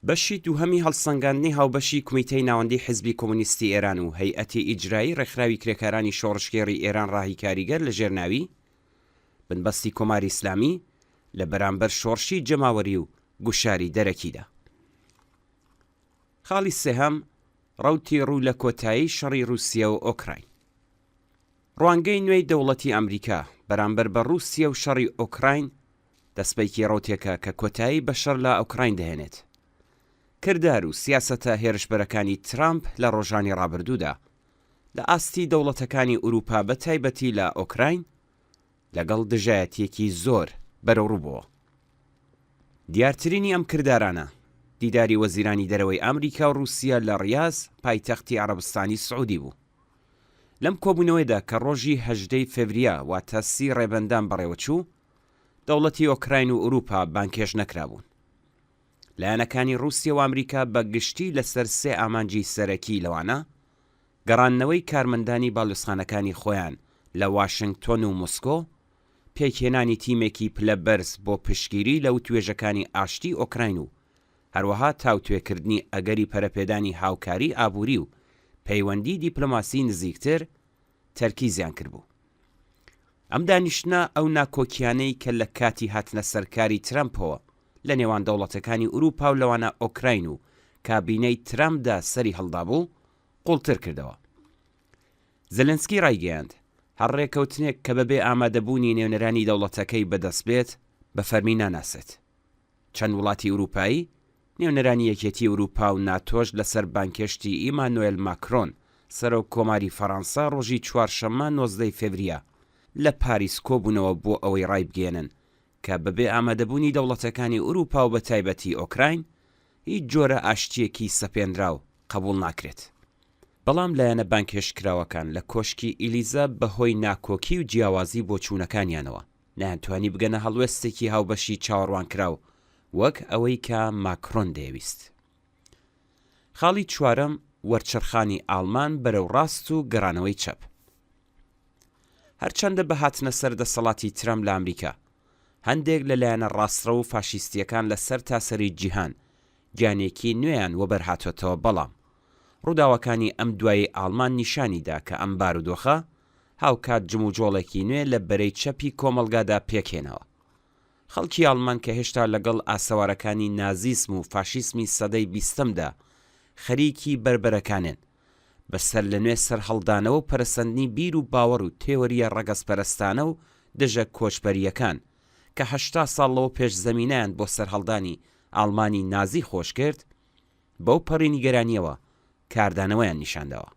بەشی دووهەمی هەڵسەنگاندنی هاوبەشی کومیتەی ناوەندیی حیزبی کۆمۆنیستی ئێران و هەیئەتی ئیجرایی ڕێکخراوی کرێکارانی شۆڕشگێڕی ئێران ڕاهی کاریگەر لە ژێر ناوی بنبەستی کۆماری ئیسلامی لە بەرامبەر شۆڕشی جەماوەری و گوشاری دەرەکیدا. خاڵی سێهەم، ڕەوتی ڕوو لە کۆتایی شەڕی ڕووسیە و ئۆکراین. ڕوانگەی نوێی دەوڵەتی ئەمریکا بەرامبەر بە ڕووسیە و شەڕی ئۆکراین دەسپێکی ڕەوتێکە کە کۆتایی بە شەڕ لە ئۆکراین دەهێنێت. کردار و سیاسەتە هێرشبەرەکانی ترامپ لە ڕۆژانی ڕابردوودا لە ئاستی دەوڵەتەکانی ئورووپا بە تایبەتی لە ئۆکراین لەگەڵ دژایەتییەکی زۆر بەرەوڕوو بۆوە. دیارترینی ئەم کردارانە، دیداری وەزیرانی دەرەوەی ئامریکا و ڕووسیە لە ڕیاز پایتەختی عەڕەبستانی سعوودی بوو. لەم کۆبوونەوەیدا کە ڕۆژی 18 ی فێڤریە واتە سی ڕێبەندان بەڕێوەچوو، دەوڵەتی ئۆکراین و ئورووپا بانگهێشت نەکرابوون. لایەنەکانی ڕووسیە و ئامریکا بە گشتی لەسەر سێ ئامانجی سەرەکی لەوانە گەڕاندنەوەی کارمەندانی باڵیۆزخانەکانی خۆیان لە واشنگتۆن و مۆسکۆ، پێکهێنانی تیمێکی پلە بەرز بۆ پشتگیری لە وتوێژەکانی ئاشتی ئۆکراین و هەروەها تاوتوێکردنی ئەگەری پەرەپێدانی هاوکاری ئابووری و پەیوەندی دیپلۆماسی نزیکتر تەرکیزیان کردبوو. ئەم دانیشتنە ئەو ناکۆکیانەی کە لە کاتی هاتنە سەرکاری ترەمپەوە لە نێوان دەوڵەتەکانی ئورووپا و لەوانە ئۆکراین و کابینەی ترەمپدا سەری هەڵدابوو، قوڵتر کردەوە. زێلێنسکی ڕایگەیاند، هەر ڕێکەوتنێک کە بەبێ ئامادەبوونی نوێنەرانی دەوڵەتەکەی بەدەست بێت، بە فەرمی ناناسێت. چەند وڵاتی ئورووپایی، نوێنەرانی یەکێتی ئورووپا و ناتۆش لەسەر بانگهێشتی ئیمانۆێل ماکرۆن، سەرۆک کۆماری فەڕانسە ڕۆژی چوارشەممە 19 ی فێڤریە لە پاریس کۆبوونەوە بۆ ئەوەی ڕایبگەیەنن کە بەبێ ئامادەبوونی دەوڵەتەکانی ئورووپا و بەتایبەتی ئۆکراین هیچ جۆرە ئاشتییەکی سەپێنراو قەبووڵ ناکرێت. بەڵام لایەنە بانگهێشتکراوەکان لە کۆشکی ئیلیزە بەهۆی ناکۆکی و جیاوازی بۆچوونەکانیانەوە نەیانتوانی بگەنە هەڵوێستێکی هاوبەشی چاوەڕوانکراو وەک ئەوەی کە ماکرۆن دەیەویست. خاڵی چوارەم، وەرچەرخانی ئاڵمان بەرەو ڕاست و گەڕانەوەی چەپ. هەرچەندە بە هاتنە سەر دەسەڵاتی ترەمپ لە ئەمریکا، هەندێک لە لایەنە ڕاستڕەو و فاشیستییەکان لە سەرتاسەری جیهان گیانێکی نوێیان وەبەرهاتۆتەوە بەڵام ڕووداوەکانی ئەم دوایەی ئاڵمان نیشانی دا کە ئەم بارودۆخە هاوکات جموجۆڵێکی نوێ لە بەرەی چەپی کۆمەڵگادا پێکهێناوە. خەڵکی ئاڵمان کە هێشتا لەگەڵ ئاسەوارەکانی نازیسم و فاشیسمی سەدەی بیستەمدا خەریکی بەربەرەکانێن، بە سەرلەنوێ سەرهەڵدانەوە و پەرەسەندنی بیر و باوەڕ و تێۆرییە ڕەگەزپەرستانە و دژە کۆچبەرییەکان کە 80 ساڵ لەوە پێش زەمینەیان بۆ سەرهەڵدانی ئاڵمانی نازی خۆش کرد، بەو پەڕی نیگەرانییەوە کاردانەوەیان نیشانداوە.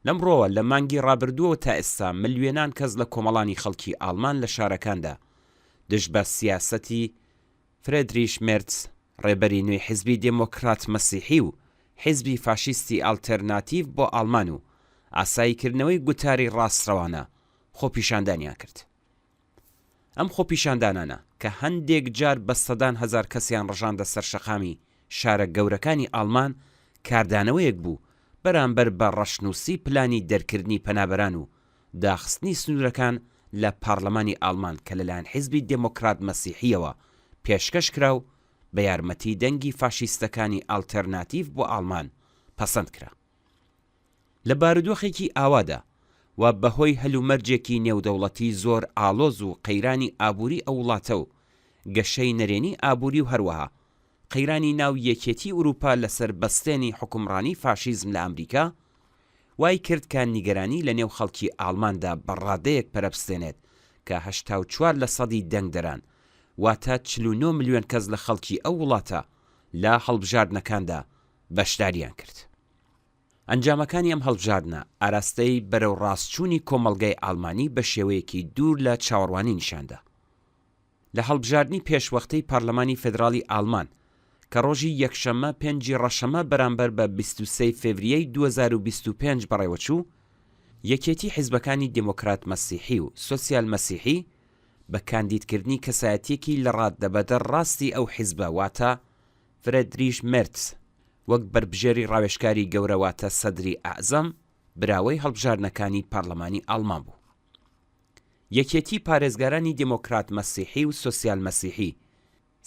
لەم ڕووەوە لە مانگی ڕابردووەوە تا ئێستا ملیۆنان کەس لە کۆمەڵانی خەڵکی ئاڵمان لە شارەکاندا دژ بە سیاسەتی فرێدریش مێرتس ڕێبەری نوێی حیزبی دێمۆکرات مەسیحی و حیزبی فاشیستی ئالتێرناتیڤ بۆ ئاڵمان و ئاساییکردنەوەی گوتاری ڕاستڕەوانە خۆپیشاندانیان کرد. ئەم خۆپیشاندانانە کە هەندێک جار بە سەدان هەزار کەسیان ڕژاندە سەر شەقامی شارە گەورەکانی ئاڵمان کاردانەوەیەک بوو بەرامبەر بە ڕەشنووسی پلانی دەرکردنی پەنابەران و داخستنی سنوورەکان لە پارلەمانی ئاڵمان کە لەلایەن حیزبی دێمۆکرات مەسیحییەوە پێشکەش کرا و بە یارمەتی دەنگی فاشیستەکانی ئالتێرناتیڤ بۆ ئاڵمان پەسەند کرا. لە بارودۆخێکی ئاوادا و بەهۆی هەلومەرجێکی نێودەوڵەتی زۆر ئاڵۆز و قەیرانی ئابووری ئەو وڵاتە و گەشەی نەرێنی ئابووری و هەروەها قەیرانی ناو یەکێتی ئورووپا لەسەر بەستێنی حوکمڕانی فاشیزم لە ئامریکا وای کرد کە نیگەرانی لە نێو خەڵکی ئاڵماندا بە ڕادەیەک پەرەبستێنێت کە 84 لە سەدی دەنگدەران واتە 49 ملیۆن کەس لە خەڵکی ئەو وڵاتە لە هەڵبژاردنەکاندا بەشداریان کرد. ئەنجامەکانی ئەم هەڵبژاردنە ئاراستەی بەرەو ڕاستچوونی کۆمەڵگای ئاڵمانی بە شێوەیەکی دوور لە چاوەڕوانی نیشاندا. لە هەڵبژاردنی پێشوەختەی پارلەمانی فێدراڵی ئاڵمان کە ڕۆژی یەکشەممە پێنجی ڕەشەمە بەرامبەر بە 23 فێڤریەی 2025 بەڕێوەچوو، یەکێتی حیزبەکانی دێمۆکرات مەسیحی و سۆسیال مەسیحی بە کاندیدکردنی کەسایەتییەکی لەڕاددەبەدەر ڕاستی ئەو حیزبە واتە فرێدریش مێرتس وەک بەربژێری ڕاوێژکاری گەورە واتە سەدری ئەعزەم براوەی هەڵبژاردنەکانی پارلەمانی ئاڵمان بوو. یەکێتی پارێزگارانی دێمۆکرات مەسیحی و سۆسیال مەسیحی.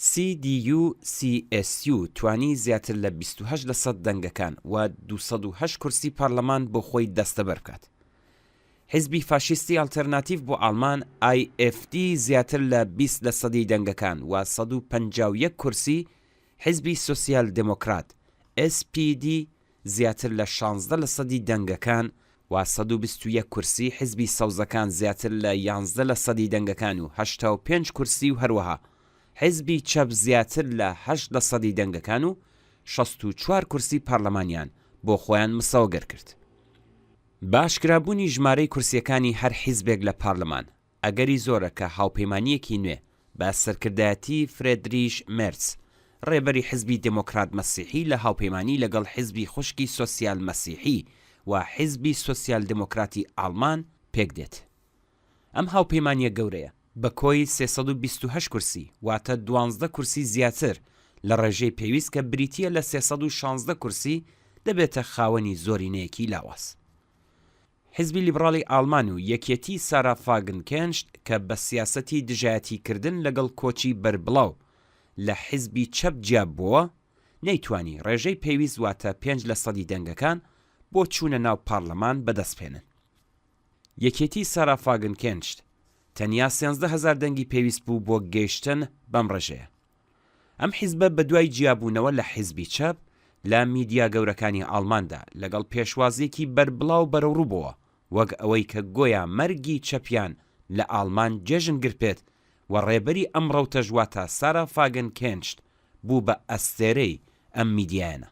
CDU-CSU توانی زیاتر لە 28 لەسەد دەنگەکان و 208 کورسی پارلەمان بۆ خۆی دەستەبەر بکات. حیزبی فاشیستی ئەڵتەرناتیڤ بۆ ئاڵمان، AFD، زیاتر لە 20 لەسەدی دەنگەکان و 151 کورسی، حیزبی سۆسیال دێمۆکرات، SPD، زیاتر لە 16 لەسەدی دەنگەکان و 121 کورسی، حیزبی سەوزەکان زیاتر لە 11 لەسەدی دەنگەکان و 85 کورسی و هەروەها حیزبی چەپ زیاتر لە هەشت لەسەدی دەنگەکان و 64 کورسی پارلەمانیان بۆ خۆیان مسەوگەر کرد. بە ئاشکرابوونی ژمارەی کورسییەکانی هەر حیزبێک لە پارلمان، ئەگەری زۆرە کە هاوپەیمانییەکی نوێ بە سەرکردایەتی فرێدریش مێرتس، ڕێبەری حیزبی دێمۆکرات مەسیحی لە هاوپەیمانی لەگەڵ حیزبی خوشکی سۆسیال مەسیحی و حیزبی سۆسیال دێمۆکراتی ئاڵمان پێک دێت. ئەم هاوپەیمانییە گەورەیە بە کۆی 328 کورسی، واتە دوانزدە کورسی زیاتر لە ڕێژەی پێویست کە بریتییە لە 316 کورسی، دەبێتە خاوەنی زۆرینەیەکی لاواز. حیزبی لیبڕاڵی ئاڵمان و یەکیەتیی سارا فاگنکێنشت کە بە سیاسەتی دژایەتیکردن لەگەڵ کۆچی بەربڵاو لە حیزبی چەپ جیاببۆوە، نەیتوانی ڕێژەی پێویست واتە پێنج لەسەدی دەنگەکان بۆ چوونە ناو پارلەمان بەدەستبهێنن. یەکێتی سارا فاگنکێنشت تەنیا 13 هەزار دەنگی پێویست بوو بۆ گەیشتن بەم ڕێژەیە. ئەم حیزبە بەدوای جیابوونەوە لە حیزبی چەپ لە میدیا گەورەکانی ئاڵماندا لەگەڵ پێشوازییەکی بەربڵاو بەرەوڕوو بۆوە، وەک ئەوەی کە گۆیا مەرگی چەپیان لە ئاڵمان جێژن گرتبێت و ڕێبەری ئەم ڕەوتەش واتە سارا فاگنکێنشت بوو بە ئەستێرەی ئەم میدیایانە.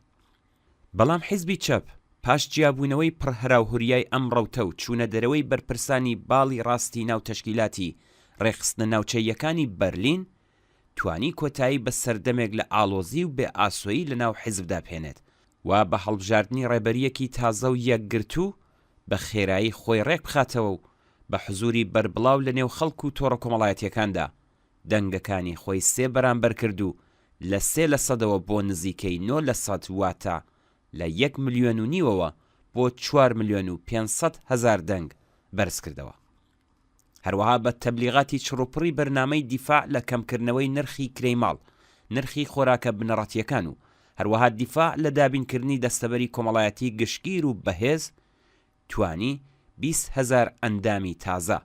بەڵام حیزبی چەپ پاش جیابوونەوەی پڕ هەراوهوریای ئەم ڕەوتە و چوونە دەرەوەی بەرپرسانی باڵی ڕاستی ناو تەشکیلاتی ڕێکخستنە ناوچەییەکانی بەرلین توانی کۆتایی بە سەردەمێک لە ئاڵۆزی و بێ ئاسۆیی لە ناو حیزبدا بهێنێت و بە هەڵبژاردنی ڕێبەرییەکی تازە و یەکگرتوو بە خێرایی خۆی ڕێک بخاتەوە و بە حزووری بەربڵاو لە نێو خەڵک و تۆڕە کۆمەڵایەتییەکاندا دەنگەکانی خۆی سێ بەرامبەر کرد و لە سێ لە سەدەوە بۆ نزیکەی نۆ لە سەد واتە لە یەک ملیۆن و نیوەوە بۆ چوار ملیۆن و 500 هەزار دەنگ بەرزکردەوە. هەروەها بە تەبلیغاتی چڕوپڕی بەرنامەی دیفاع لە کەمکردنەوەی نرخی کرێی ماڵ، نرخی خۆراکە بنەڕەتییەکان و هەروەها دیفاع لە دابینکردنی دەستەبەری کۆمەڵایەتی گشتگیر و بەهێز توانی 20 هەزار ئەندامی تازە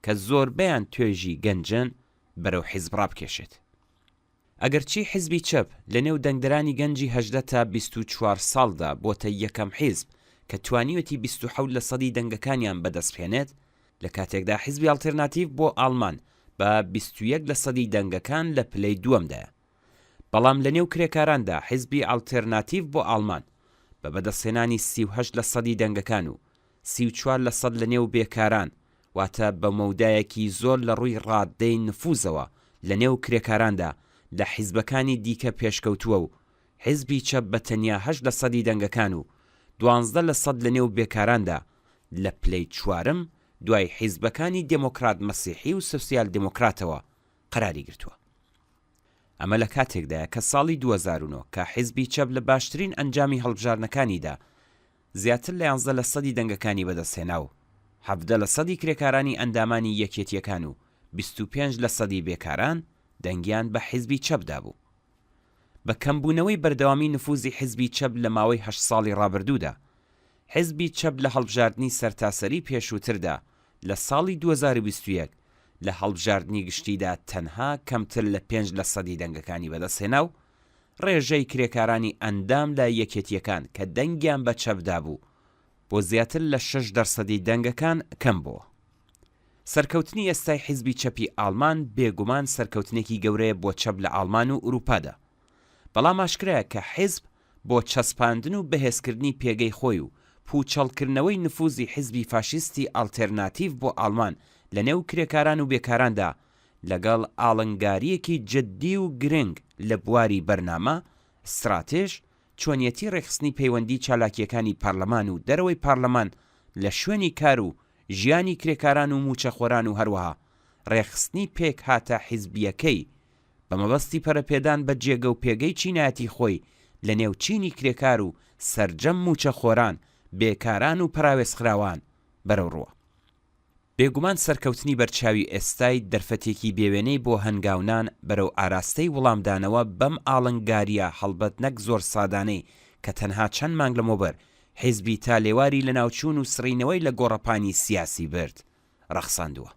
کە زۆربەیان توێژی گەنجن بەرەو حیزب ڕابکێشێت. ئەگەرچی حیزبی چەپ لە نێو دەنگدەرانی گەنجی 18 تا 24 ساڵدا بۆتە یەکەم حیزب کە توانیوێتی 27 لەسەدی دەنگەکانیان بەدەستبهێنێت، لە کاتێکدا حیزبی ئاڵتێرناتیڤ بۆ ئاڵمان بە 21 لەسەدی دەنگەکان لە پلەی دووەمدایە. بەڵام لە نێو کرێکاراندا حیزبی ئاڵتێرناتیڤ بۆ ئاڵمان بە بەدەستهێنانی 38 لەسەدی دەنگەکان و 34 لەسەد لە نێو بێکاران واتە بە مەودایەکی زۆر لە ڕووی ڕاددەی نفوزەوە لە نێو کرێکاراندا لە حیزبەکانی دیکە پێشکەوتووە و حیزبی چەپ بە تەنیا هەشت لەسەدی دەنگەکان و 12 لەسەد لە نێو بێکاراندا لە پلەی چوارم دوای حیزبەکانی دێمۆکرات مەسیحی و سۆسیال دێمۆکراتەوە قەراری گرتووە. ئەمە لە کاتێکدایە کە ساڵی 2009 کە حیزبی چەپ لە باشترین ئەنجامی هەڵبژاردنەکانیدا زیاتر لە یانزدە لەسەدی دەنگەکانی بەدەستهێنا و 17 لەسەدی کرێکارانی ئەندامانی یەکێتییەکان و 25 لەسەدی بێکاران دەنگیان بە حیزبی چەپ دابوو. بە کەمبوونەوەی بەردەوامی نفوزی حیزبی چەپ لە ماوەی هەشت ساڵی ڕابردوودا، حیزبی چەپ لە هەڵبژاردنی سەرتاسەری پێشووتردا لە ساڵی 2021 لە هەڵبژاردنی گشتیدا تەنها کەمتر لە پێنج لەسەدی دەنگەکانی بەدەستهێنا و ڕێژەی کرێکارانی ئەندام لە یەکێتییەکان کە دەنگیان بە چەپ دابوو بۆ زیاتر لە شەش دەرسەدی دەنگەکان کەم بۆوە. سەرکەوتنی ئێستای حیزبی چەپی ئاڵمان بێگومان سەرکەوتنێکی گەورەیە بۆ چەپ لە ئاڵمان و ئورووپادا. بەڵام ئاشکرایە کە حیزب بۆ چەسپاندن و بەهێزکردنی پێگەی خۆی و پووچەڵکردنەوەی نفوزی حیزبی فاشیستی ئاڵتێرناتیڤ بۆ ئاڵمان لە نێو کرێکاران و بێکاراندا لەگەڵ ئاڵنگارییەکی جددی و گرنگ لە بواری بەرنامە، ستراتێژ، چۆنیەتی ڕێکخستنی پەیوەندی چالاکییەکانی پارلەمان و دەرەوەی پارلەمان لە شوێنی کار و ژیانی کرێکاران و مووچەخۆران و هەروەها ڕێکخستنی پێکهاتە حیزبییەکەی بە مەبەستی پەرەپێدان بە جێگە و پێگەی چینایەتی خۆی لە نێو چینی کرێکار و سەرجەم مووچەخۆران، بێکاران و پەراوێزخراوان بەرەوڕووە. بێگومان سەرکەوتنی بەرچاوی ئێستای دەرفەتێکی بێوێنەی بۆ هەنگاونان بەرەو ئاراستەی وڵامدانەوە بەم ئاڵنگارییە هەڵبەت نەک زۆر سادانەی کە تەنها چەند مانگ لەمەوبەر حیزبی تا لێواری لەناوچوون و سڕینەوەی لە گۆڕەپانی سیاسی برد، ڕەخساندووە.